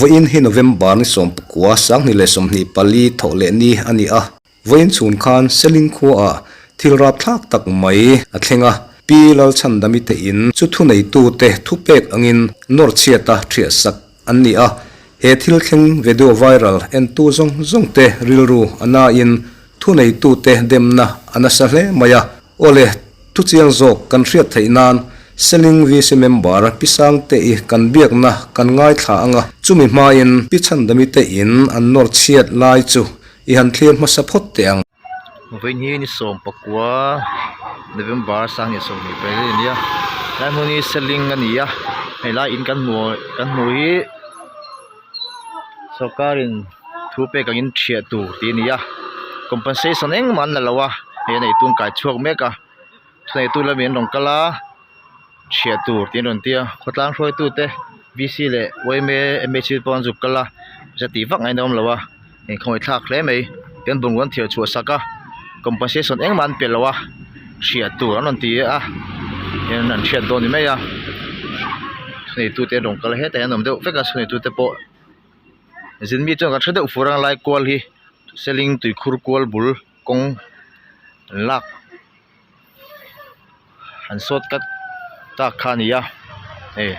Vawiin hi November ni 19 2024 thawh leh ni a ni a. Vawiin chhun khan Seling khuaah thil rapthlak tak mai a thleng a, Pi Lalchhandami te in chu thuneitute thupek angin nawr chhiata thiahsak an ni a. He thil thleng video viral entu zawng zawng te rilru a nain thuneitute demna a nasa hle mai a. Awle, thuchiang zawk kan hriat theih nan Seling VC member Pi Sangte-i kan biakna kan ngaithla ang a, chumi hmain Pi Chhandami te in an nawr chhiat lai chu I han thlir hmasa phawt teh ang. Vawiin hi ni 19 November 2024 a ni a, tlai hmun hi seling a ni a, hei lai in kan hmu kan hmu hi sawrkarin thu pek angin thiah tur tih a ni a, compensation engmah an la lo a, hei a neitu an kai chhuak mek a, thuneitu lamin an rawn kal a. Chhiah tur tih an rawn ti a khawtlang hruaitu te VC leh yma mhc pawh an zuk kal a za tih vak ngaihna awm lo a inkhawih thlak hle mai tin bungrua an thiar chhuah sak a compensation engmah an pe lo a chhiah tur an rawn ti a hian an chhiat dawn ni mai a thuneitu te an rawn kal a hetah hian an awm deuh vek a thuneitu te pawh zin mi chuan kan hre deuh fur ang lai kual hi seling tuikhur kual bul kawng an lak. An sawt kat tak kha a ni a hei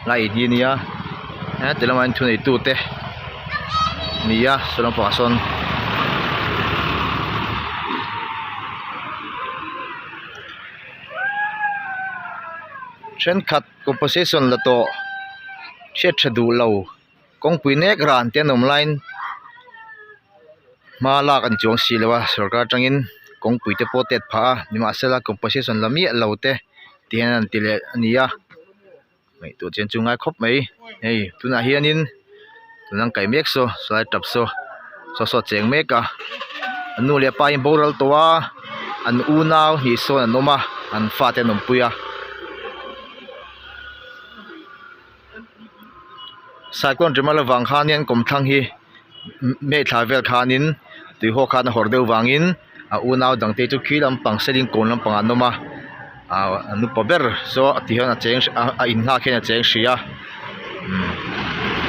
lai in hi a nia heti lamah hian thuneitu te a ni a saw lampangah sawn thenkhat compensation la tawh hriat tha duh lo. Kawngpui nek ran te an awm laiin hma lak a ni chuang si lo a sorkar atangin kawngpui te pawh tet phah a nimahsela compensation la miah lo te ti hian an ti leh a ni a ngaihtuah chian chu ngai khawp mai hei tunah hianin tuna an kaih mek saw saw lai tap saw saw saw a cheng mek a an nu leh pa in boral tawh a an unau hnih sawn an awm a an fate an awmpui a. Cyclone Remal avang khanin kawmthlang hi May thla vel khanin tuihaw khan a hawrh deuh vangin a unau dangte chu khi lampang seling kawn lampangah an awm a ahh an upa ber saw ti hian a cheng a in nghak hian a cheng hrih a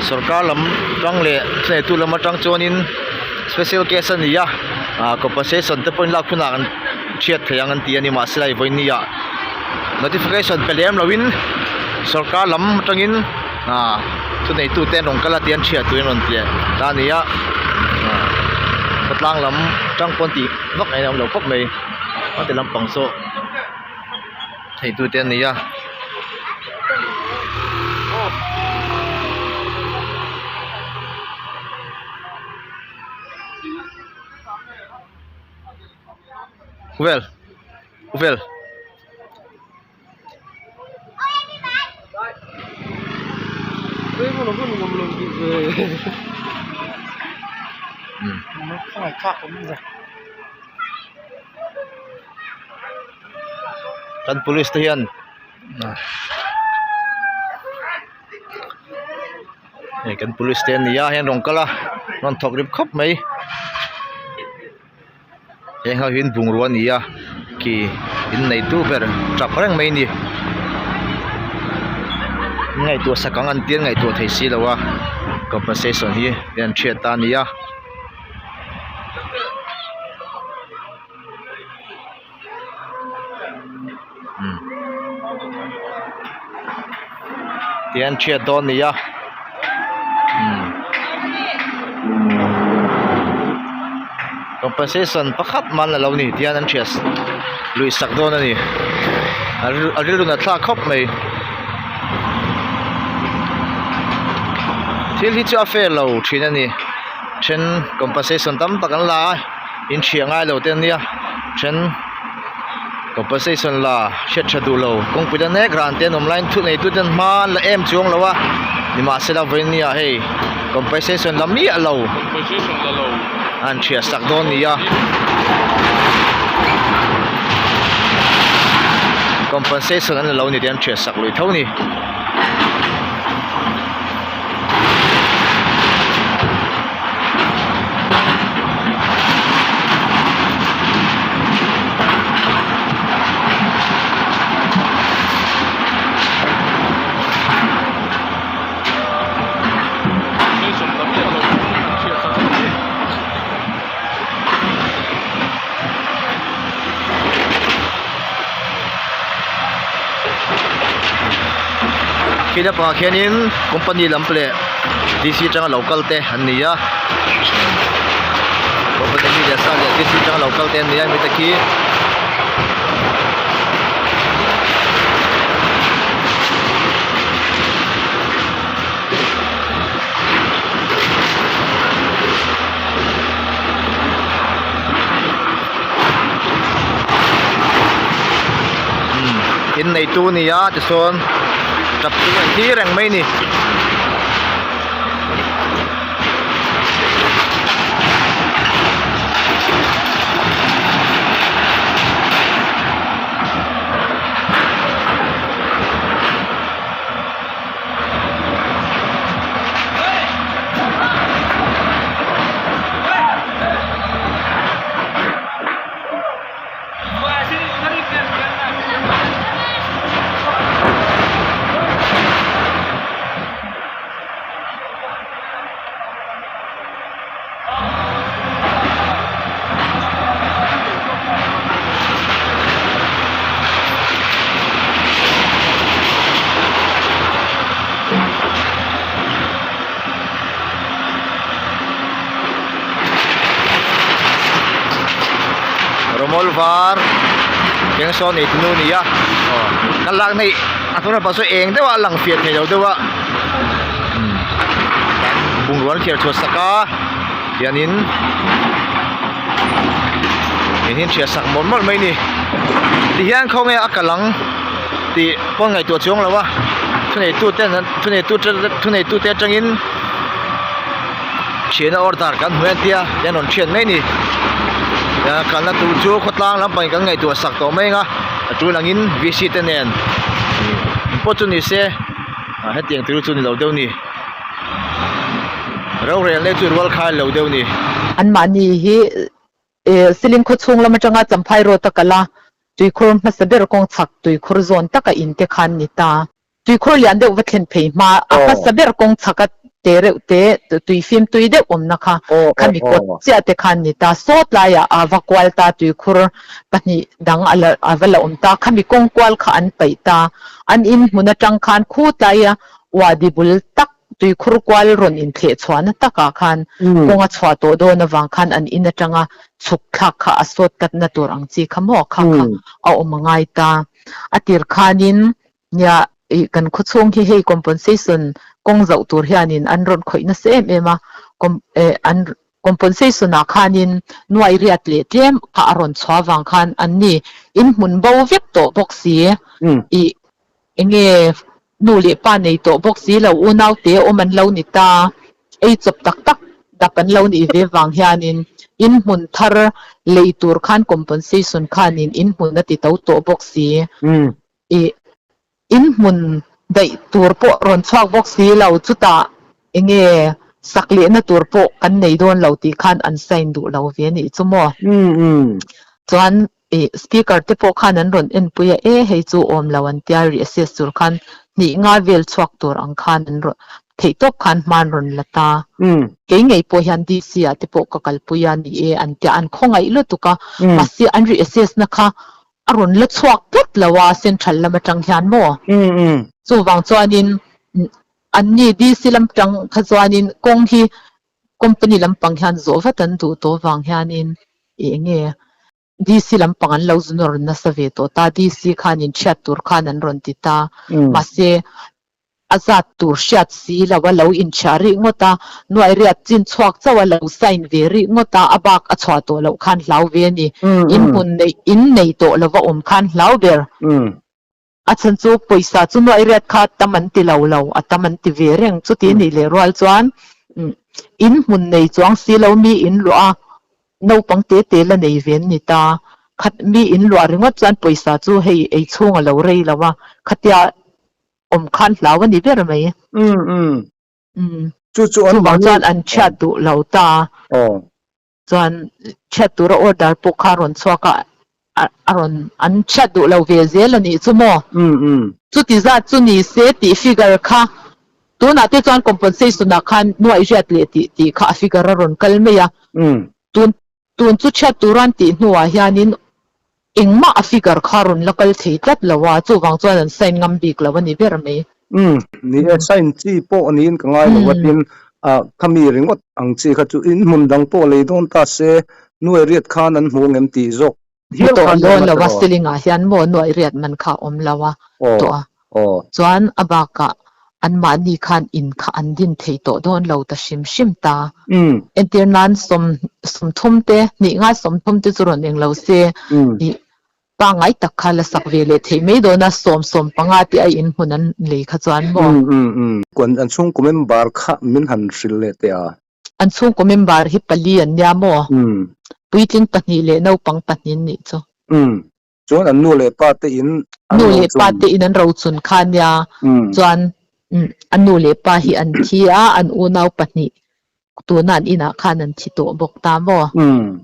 sawrkar lam tang leh thuneitu lam atang chuanin special case a ni a ah compensation te pawhin lak hunah an hriat theih ang an ti a ni mahse hei vawiin ni ah notification pe lem loin sawrkar lam atangin ah thuneitu te an rawn kal a tih an hriat turin an rawn ti ta a ni a ah khawtlang lam tang pawn tih vak ngaihna a awm lo khawp mai a ti lampang saw theitu te an ni a. Vel vel. Kan police te hian hei kan police te an ni a hei an rawn kal a rawn thawk rip khawp mai. Heng ho hi bungrua a ni a khi in neitu ber tap reng mai a ni ngaihtuah sak ang an tia ngaihtuah thei si lo a compensation hi an hriat ta a ni a. Ti an thiat dawn a ni a compensation pakhat mah an la lo ni tihian an thiat lui sak dawn a ni a rilru nat thlak khawp mai thil hi chu a fair lo thin a ni then compensation tam tak an la a in thiah ngai lo te ania then compensation la hriat tha duh lo kawngpui la nek ran te an awm laiin thu nei tu ten hma an la em chuang lo a nimahsela vawinia hei compensation la miah lo an thiah sak dawn a ni a compensation an la lo ni tih an thiah sak lui tho a ni. Khi lampangah khianin company lam leh DC atanga lo kal te an ni a company mi leh sa leh DC atanga lo kal te an ni a mite khi In neitu a ni a tichuan tap chu a inti reng mai a ni. Rawmawl var eng sawn ei tunu a ni a aw ka lak na hi a hnung lampang saw eng deuh a a lang fiah thei lo deuh a bungrua an thiar chhuah sak a hianin in hi an thiah sak mawlh mawlh mai a ni tihian khawnge a kal ang tih pawh ngaihtuah chuang lo a thuneitu ten an thuneitu thuneitu te atangin thianna order kan hmu en tia an rawn thian mai a ni kalna tur chu khawtlang lampangin kan ngaihtuah sak tawh mai ang a a tul angin V C te nen pawh chu ni se hetiang tur chu ni lo deuh a ni rorelna chu rual khai lo deuh a ni. Anmahni hi Siling khaw chhung lam atanga Champhai Road a kal a, tuikhur hmasa ber kawng chhak tuikhur zawn taka in te khan ni ta. Tuikhur lian deuh va thlen phei hma a hmasa ber kawng chhaka te reuh te tui fim tui deuh awmna kha khami kawt chiah te khan ni ta. Saw tlaiah a va kual ta tuikhur pahnih dang a la a va la awm ta. Khami kawng kual kha an paih ta. An in hmun atang khan khu tlaia uadi bul tak Tuikhur kual rawn inthleh chhuahna takah khan kawng a chhuah tawh dawn avang khan an in atanga chhuk thlak kha a sawt tlatna tur ang chi kha maw kha kha a awm a ngai ta. A tir khanin nia ih kan khawchhung hi hei compensation kawng zauh tur hianin an rawn khawih nasa em em a, eh an compensation ah khanin nuai riat leh tlem kha a rawn chhuah avang khan anni inhmun bo vek tawh bawk si ih Enge nu leh pa nei tawh bawk si lo, unau te awm an lo ni ta, ei chawp tak tak dap an lo nih ve vang hianin in hmun thar lei tur khan compensation khanin in hmun a ti to tawh bawk si. Ih in hmun daih tur pawh rawn chhuak bawk si lo, chutah enge sak lehna tur pawh kan nei dawn lo tih khan an sign duh lo ve nih chu maw. Chuan Ih speaker te pawh khan an rawn enpui a, e hei chu awm lo an tia reassess tur khan hnih nga vel chhuak tur ang khan an rawn theih tawp khan hma an rawn la ta. Kei ngei pawh hian DC ah te pawh ka kalpui a ni e an tia an khawngaih lutuk a, mahse an reassess na kha a rawn la chhuak tlat lo a central lam atang hian maw? Chuvang chuanin anni DC lam tang kha chuanin kawng hi company lampang hian zawh vat an duh tawh vang hianin ih eng nge DC lampang an lo zun rawn nasa ve tawh ta, DC khan in chhiat tur khan an rawn ti ta, mahse a zat tur hriat si lo a lo inchhiah rih ngawt a, nuai riat chin chhuak chauh a lo sign ve rih ngawt a, a bak a chhuah tawh loh khan hlau ve a ni, in hmun neih in nei tawh lova awm khan hlau ber. A chhan chu pawisa chu nuai riat kha tam an ti lo lo, a tam an ti ve reng. Chuti nih leh rual chuan in hmun nei chuang si lo mi in luah a, naupang te te la nei ve an ni ta. Khat mi in luah ringawt chuan pawisa chu hei ei chhung a lo rei lo a, khatia awm khan hlau a ni ber mai. Chu chu an Chuvang chuan an chhiat duh lo ta. Chuan chhiat tura order pawh kha a rawn chhuak a, a rawn an chhiat duh lo ve zel a nih chu maw? Chuti zat chu ni se tih figure kha tunah te chuan compensation ah khan nuaih riat leh tih tih kha a figure a rawn kal mai a. Tun tun chu chhiat tura an tih hnuah hianin engmah a figure kha a rawn la kal thei tlat lo a, chuvang chuan an sign ngam bik lo a ni ber mai. Umm, ni e, sign chi pawh niin ka ngai lo a, tin ah khami ringawt ang chi kha chu in hmun dang pawh lei dawn ta se, nuai riat khan an hmu ngem tih zawk hial khan dawn lo a, ceiling ah hian maw nuai riat man kha a awm lo a tawh a, chuan a bakah anmahni khan in kha an din thei tawh dawn lo ta hrim hrim ta, entir nan sawm sawmthum te hnih ngai sawmthum te chu rawn eng lo se ih Pangngai tak kha la sak ve leh theih mai dawn a, 75 tih a in hmun an lei kha chuan maw? Umm umm umm. An chhungkaw member kha min han hrilh leh teh a. An chhungkaw member hi pali an nia maw? Umm. Puitling pahnih leh naupang pahnih an nih chu. Umm. Chuan an nu leh pa te in an Nu leh pa te in an rochun kha nia. Umm. Chuan an nu leh pa hi an thi a, an unau pahnih tuna an inah khan an thi tawh bawk ta maw? Umm.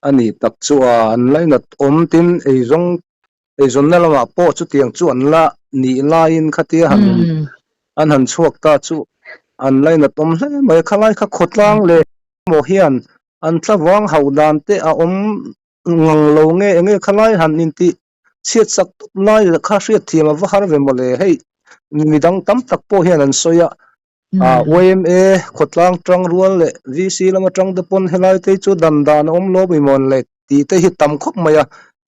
A ni tak chu a, an lainat awm tin eizawng eizawnna lamah pawh chutiang chu an la nih laiin khatia han an han chhuak ta chu an lainat awm hle mai a, khalai kha khawtlang leh emaw hian an thlavang hauh dan te a awm ngang lo nge enge khalai han intih chhiat sak tawp lai kha hriatthiam a va har ve mawle hei midang tam tak pawh hian an sawi a. Yma khawtlang tang rual leh VC lama tang te pawn helai te chu dan dan a awm lo mi mawn le tih te hi tam khawp mai a,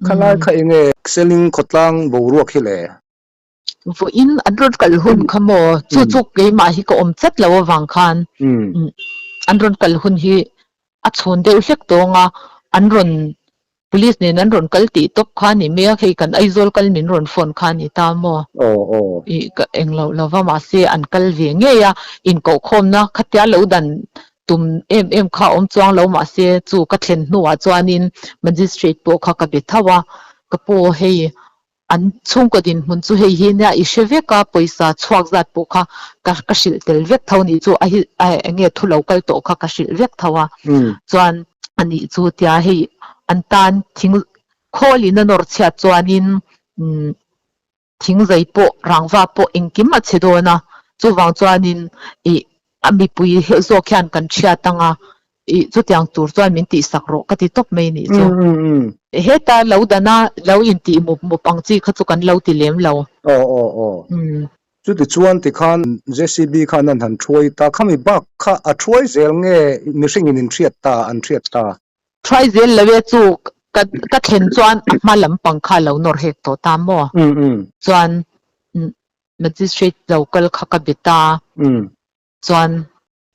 khalai kha enge Seling khawtlang boruak hi le? Vawiin an rawn kal hun kha maw? Chu chu keimah hi ka awm chat lo avang khan an rawn kal hun hi a chhun deuh hlek tawng a, an rawn Police nen an rawn kal tih tawp kha ni mai a, hei kan Aizawl kal min rawn phone kha ni ta maw? Aw aw. Ih ka eng loh lova mahse an kal ve ngei a, inkohkhawmna khatia lo dan tum em em kha awm chuang lo mahse chu ka thlen hnuah chuanin Magistrate pawh kha ka be tho a, ka pu hei An chhungkaw dinhmun chu hei hi nia i hre vek a, pawisa chhuak zat pawh kha ka ka hrilh tel vek tho nih chu a hi a eng nge thu lo kal tawh kha ka hrilh vek tho a. Chuan a nih chu tia hei an tan thing khawlin a nawr chhiat chuanin umm thing zai pawh rangva pawh engkim a chhe dawn a, chuvang chuanin ih a mipui zawk hian kan chhiat anga I chutiang tur chuan min tihsak rawh ka ti tawp mai nih chu. Heta lo dana lo intih mup mup ang chi kha chu kan lo ti lem lo. Aw aw aw. Chuti chuan tikhan JCB khan an han thuai ta, khami bak kha a thuai zel nge mihringin in hriat ta, an hriat ta? Thuai zel lo e chu ka ka thlen chuan a hma lampang kha lo nawr hek tawh ta maw? Chuan Magistrate lo kal kha ka be ta. Chuan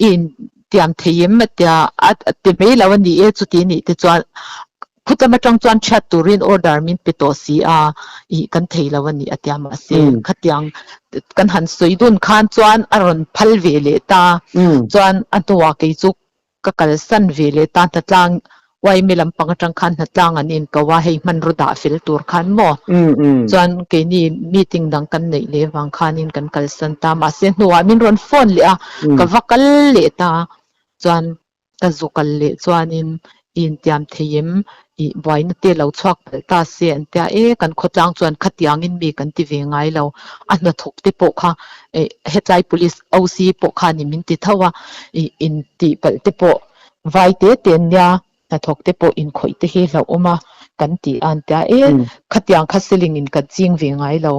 i intiam thei em a tia, a ti mai lo a ni e chuti nih te chuan khutam atang chuan thiat turin order min pe tawh si a, ih kan thei lo a ni a tia mahse khatiang kan han sawi dun khan chuan a rawn phal ve leh ta, chuan a hnuah kei chu ka kalsan ve leh ta hnatlang Uaimi lampang atang khan hnatlang an inko a, hei hmanraw dah fel tur khan maw? Chuan keini meeting dang kan neih leh vang khanin kan kalsan ta, mahse hnuah min rawn phone leh a, ka va kal leh ta, chuan ka zu kal leh chuanin i intiam thei em? Ih buaina te lo chhuak palh ta se an tia, e kan khawtlang chuan khatiangin mi kan ti ve ngai lo, a hnathawk te pawh kha eh hetlai police OC pawh khanin min ti tho a, ih intih palh te pawh Vai te te nia hnathawk te pawh inkhawih te hi hlauhawm a kan ti a an tia e khatiang kha seling in kan ching ve ngai lo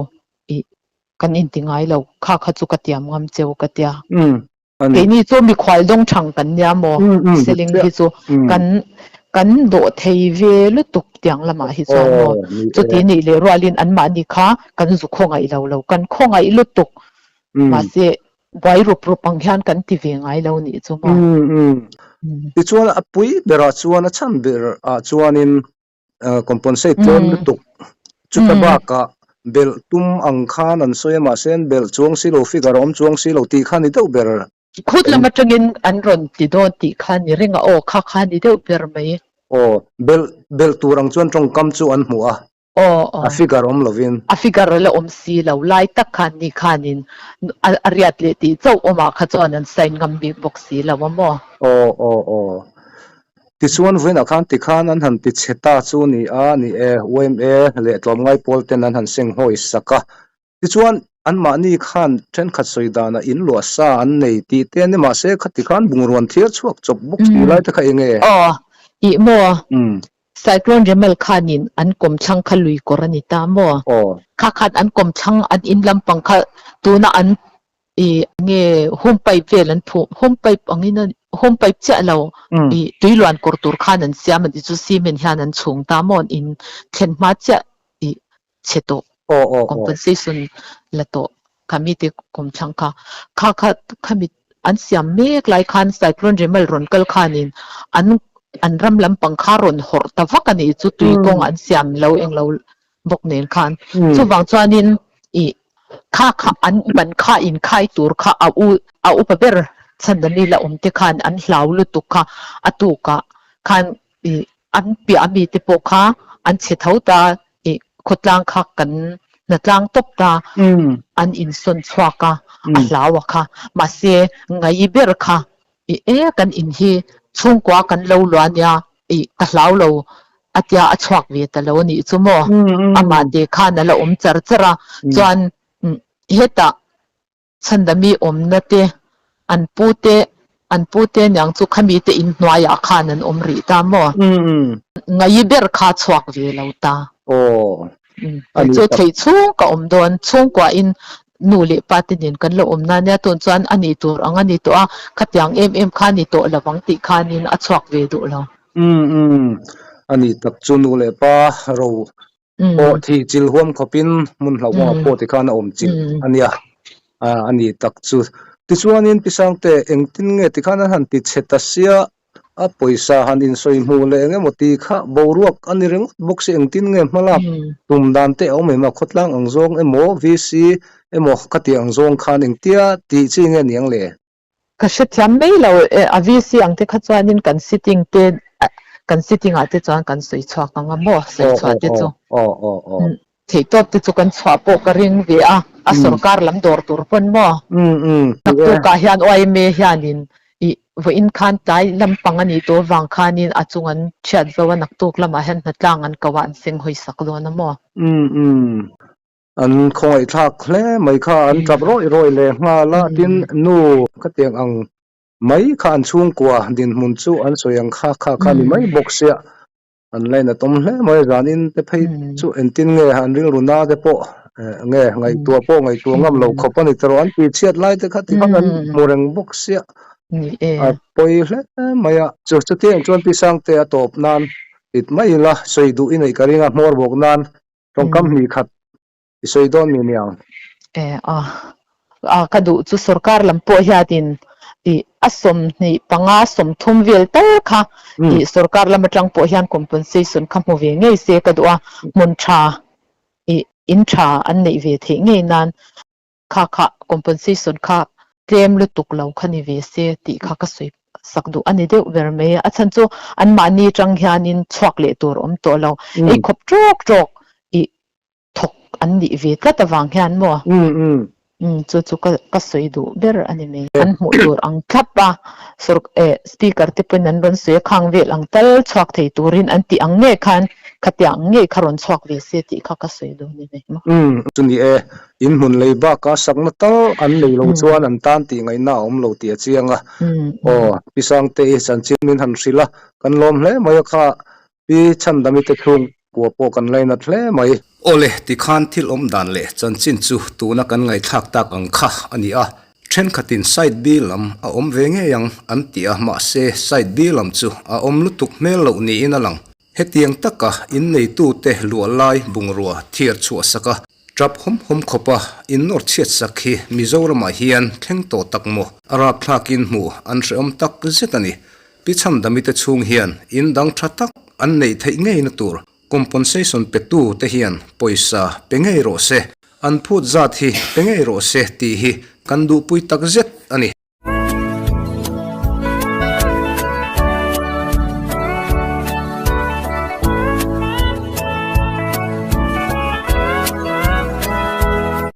ih kan inti ngai lo kha kha chu ka tiam ngam cheu ka tia keini chu mikhual dawng thang kan nia maw seling hi chu kan kan dawh thei ve lutuk tiang lamah hi chuan maw chuti nih leh rualin anmahni kha kan zu khawngaih lo lo kan khawngaih lutuk mahse Buai rup rup ang hian kan ti ve ngai lo nih chu maw? Tichuan a pui berah chuan a chhan berah chuanin compensate tlawm lutuk chuta bakah belh tum ang khan an sawi a mahse an belh chuang si lo figure a awm chuang si lo tih kha ni deuh ber. Khut lam atangin an rawn ti dawn tih kha ni reng a aw kha kha ni deuh ber mai. Aw belh belh tur ang chuan tawngkam chu an hmu a. Aw aw. A figure awm lovin. A figure la awm si lo. Lai tak khan ni khanin a riat leh tih chauh awmah kha chuan an sign ngam bik bawk si lo a maw? Aw aw aw. Tichuan vawiinah khan tikhan an han ti chhe ta chu ni a, ni e, yma leh tlawmngai pawl ten an han seng hawi sak a. Tichuan anmahni khan thenkhat sawi danah in luah sa an nei tih te ni mahse khati khan bungrawn thiar chhuak chawp bawk si lai te kha eng nge? Aw, ih maw? Cyclone Remal khanin an kawmthlang kha lui kawr a ni ta maw? Aw. Kha khan an kawmthlang an in lampang kha tuna an. I nge home pipe vel an phuh, home pipe angin a home pipe chiah lo i tui luan kawr tur khan an siam a ti chu cement hian an chhung ta maw in thlen hma chiah i chhe tawh compensation la tawh khami te kawmthlang kha kha kha khami an siam mek lai khan cyclone Remal rawn kal khanin an an ram lampang kha rawn hawrh ta vak a nih chu tui kawng an siam lo englo bawk nen khan chuvang chuanin i kha kha an ban kha in khai tur kha a u a upa ber chhandami la awm te khan an hlau lutuk kha a tukah khan i an piah ami te pawh kha an chhe tho ta i khawtlang kha kan hnatlang tawp ta an insawn chhuak a a hlau a kha mahse ngai ber kha I e kan in hi chhungkua kan lo luah nia i ka hlau lo a tia a chhuak ve ta lo a nih chu maw? Amah te khan a la awm char char a, chuan hetah chhandami awmna te an pu te an pu te niang chu khami te in hnuaiah khan an awm rih ta maw? Ngai ber kha chhuak ve lo ta. Chu theih chhung ka awm dawn chhungkua in nu leh pa te nen kan lo awm na nia tun chuan a nih tur ang a ni tawh a, khatiang em em kha ni tawh lovang tih khanin a chhuak ve duh lo. Umm umm a nih tak chu nu leh pa ro pawh thih chilh huam khawpin hmun hlauhawmah pawh tikhan a awm chilh a nia a nih tak chu. Tichuanin Pi Sangte engtin nge tikhan an han ti chhe ta sia A pawisa han insawi hmuh leh eng emaw tih kha boruak a ni ringawt bawk si, engtin nge hmalak tum dan te a awm em a, khawtlang ang zawng emaw VC emaw ka tih ang zawng khan engtia tih chi nge niang le? Ka hrethiam mai lo e, a VC ang te kha chuanin kan sitting te kan sitting ah te chuan kan sawi chhuak ang a maw, sawi chhuah te chu. Theihtawp te chu kan chhuah pawh ka ring ve a, a sorkar lam dawr tur pawn maw? Naktukah hian YMA hianin ih vawiin khan tlai lampang a nih tur vang khanin a chung an thiat zo a, naktuk lamah hian hnatlang an ko a, an seng hawi sak dawn a maw? An khawngaihthlak hle mai kha, an tap rawih rawih leh nghal a, tin nu khatiang ang mai kha an chhungkua dinhmun chu an sawi ang kha kha kha ni mai bawk sia. An lainatawm hle mai zanin te phei chu engtin nge an rilru na te pawh nge ngaihtuah pawh ngaihtuah ngam lo khawp a ni tawh an tih chhiat lai te kha ti khan an hmu reng bawk sia a pawi hle mai a. Chu chutiang chuan Pi Sangte a tawp nan it mai ila sawi duh i neih ka ring a hmawr bawk nan tawngkam hnih khat i sawi dawn mi niang? E a, a ka duh chu sorkar lam pawh hianin i a 25 30 vel tal kha i sorkar lam atang pawh hian compensation kha hmu ve ngei se ka duh a, hmun tha i in tha an neih ve theih ngei nan kha kha compensation kha tlem lutuk lo kha ni ve se tih kha ka sawi sak duh a ni deuh ber mai a. A chhan chu anmahni atang hianin chhuak leh tur awm tawh lo, ei khawp tawk tawk i thawk an nih ve tlat avang hian maw? Umm chu chu ka ka sawi duh ber a ni mai. An hmuh tur ang thlap a, sawr eh speaker te pawhin an rawn sawi a, khang vel ang tal chhuak thei turin an tih ang ngei khan khatiang ang ngei kha rawn chhuak ve se tih kha ka sawi duh a ni mai maw? Umm chu ni e, in hmun lei baka sakna tal an nei lo chuan an tan tih ngaihna a awm lo tih a chiang a. Aw Pi Sangte i chanchin min han hrilh a, kan lawm hle mai a kha Pi Chhandami te chhung kua pawh kan lainat hle mai. Awle, tikhan thil awm dan leh chanchin chu tuna kan ngaihthlak tak ang kha a ni a, thenkhatin side B lam a awm ve ngei ang an ti a, mahse side B lam chu a awm lutuk hmel loh niin a lang. Hetiang taka inneitute luah lai bungrua thiar chhuah sak a, tap hawm hawm khawpa innawr chhiat sak hi Mizoramah hian thleng tawh tak maw? A rapthlakin hmuh an hrehawm tak zet a ni. Pi Chhandami te chhung hian in dang tha tak an neih theih ngeina tur compensation petu te hian pawisa pe ngei rawh se, an phut zat hi pe ngei rawh se tih hi kan duhpui tak zet.